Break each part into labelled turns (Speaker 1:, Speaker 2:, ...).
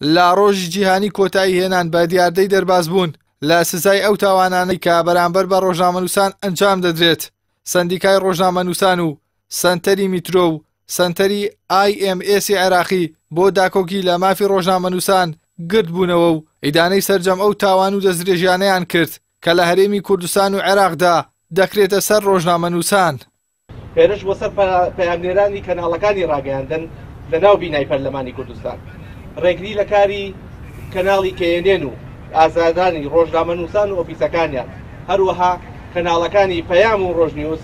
Speaker 1: لە ڕۆژی جیهانی کۆتایی هێنان بە دیاردەی دەربازبوون لە سزای ئەو تاوانانەی کە بەرامبەر بە ڕۆژنامەنووسان ئەنجام دەدرێت، سەندیکای ڕۆژنامەنووسان و سەنتەری میترۆ و سەنتەری IMS عێراقی بۆ داکۆکی لە مافی ڕۆژنامەنووسان گردبوونەوە و ئیدانەی سەرجەم ئەو تاوان و دەستدرێژیانەیان کرد کە لە هەرێمی کوردستان و عێراقدا دەکرێتە سەر ڕۆژنامەنووسان.
Speaker 2: هێرش بۆ سەر پەیامنێرانی کەناڵەکانی ڕاگەیاندن لە ناو بینای پەرلەمانی کوردستان، ڕێگری لە کاری کەناڵی کەیەنێن و ئازادانی ڕۆژنامەنووسان و ئۆفیسەکانیان، هەروەها کەناڵەکانی پەیام و ڕۆژنیوز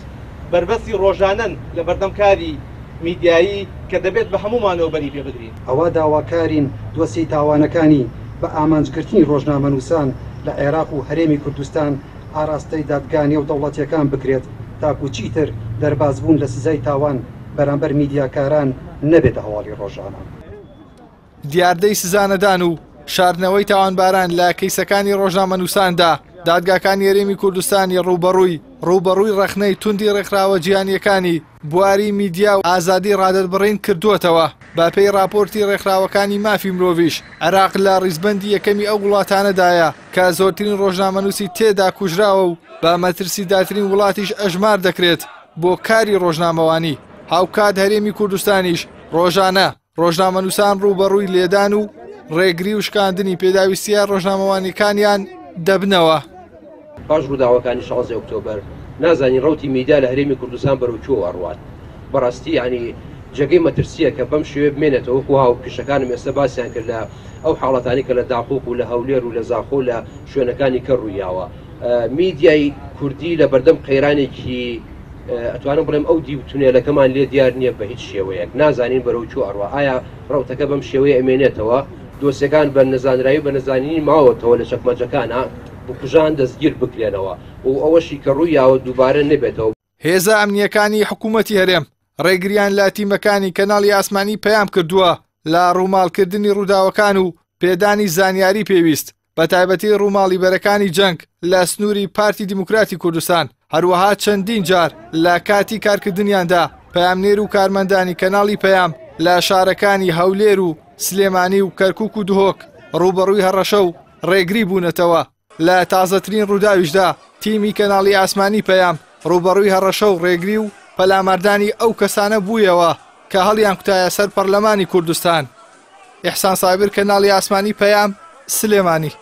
Speaker 2: بەربەستی ڕۆژانەن لە بەردەم کاری میدیایی کە دەبێت بە هەموومانەوە بەری پێ بگرین.
Speaker 3: ئەوا داواکارین دۆسیەی تاوانەکانی بە ئامانجگرتنی ڕۆژنامەنووسان لە عێراق و هەرێمی کوردستان ئاراستەی دادگا نێودەوڵەتییەکان بکرێت تاکو چیتر دەربازبوون لە سزای تاوان بەرامبەر میدیاکاران نەبێتە هەواڵی ڕۆژانە.
Speaker 1: دیاردەی سزانەدان و شاردنەوەی تاوانباران لە کەیسەکانی ڕۆژنامەنووساندا، دادگاکانی هەرێمی کوردستانی ڕووبەڕووی ڕووبەڕووی ڕەخنەی توندی ڕێکخراوە جیهانییەکانی بواری میدیا و ئازادی ڕادەربڕین کردووەتەوە. بەپێی ڕاپۆرتی ڕێکخراوەکانی مافی مرۆڤیش، عێراق لە ڕیزبەندی یەکەمی ئەو وڵاتانەدایە کە زۆرترین ڕۆژنامەنووسی تێدا کوژراوە و بە مەترسیدارترین وڵاتیش ئەژمار دەکرێت بۆ کاری ڕۆژنامەوانی. هاوکات هەرێمی کوردستانیش ڕۆژانە ڕۆژنامەنووسان ڕووبەڕووی لێدان و ڕێگری و شکاندنی پێداویستییە ڕۆژنامەوانییەکانیان دەبنەوە.
Speaker 4: پاش ڕووداوەکانی شانزەی ئۆکتۆبەر نازانین ڕەوتی میدیا لە هەرێمی کوردستان بەرەو کوێوە ئەڕوات. بەڕاستی یانی جێگەی مەترسییە کە بەم شێوەیە بمێنێتەوە وەکو هاوپیشەکانم ئێستا باسیان کرد لە ئەو حاڵەتانەی کە لە داقوق و لە هەولێر و لە زاخۆ و لە شوێنەکانی کە ڕوویاوە. میدیای کوردی لە بەردەم قەیرانێکی ئەتوانم بڵێم ئەو دیو تونێلەکەمان لێ دیار نییە بە هیچ شێوەیەک نازانین بەرەو کوێ ئەڕوا ئایا ڕەوتەکە بەم شێوەیە ئەمێنێتەوە دۆسیەکان بە نەزانراوی بە نەزانینی ماوەتەوە لە چەکمەجەکانە بکوژان دەستگیر بکرێنەوە و ئەوەشی کە ڕووی یاوە دووبارە نەبێتەوە.
Speaker 1: هێزە ئەمنییەکانی حکوومەتی هەرێم ڕێگریان لە تیمەکانی کەناڵی ئاسمانی پەیام کردووە لە ڕووماڵکردنی ڕووداوەکان و پێدانی زانیاری پێویست بەتایبەتی ڕووماڵی بەرەکانی جەنگ لە سنووری پارتی دیموکراتی کوردستان، هەروەها چەندین جار لە کاتی کارکردنیاندا پەیامنێر و کارمەندانی کەناڵی پەیام لە شارەکانی هەولێر و سلێمانی و کەرکوک و دهۆک ڕووبەڕووی هەڕەشە و ڕێگری بوونەتەوە. لە تازەترین ڕووداویشدا تیمی کەناڵی ئاسمانی پەیام ڕووبەڕووی هەڕەشە و ڕێگری و پەلاماردانی ئەو کەسانە بوویەوە کە هەڵیانکوتایە سەر پەرلەمانی کوردستان. ئیحسان سابر کەناڵی ئاسمانی پەیام، سلێمانی.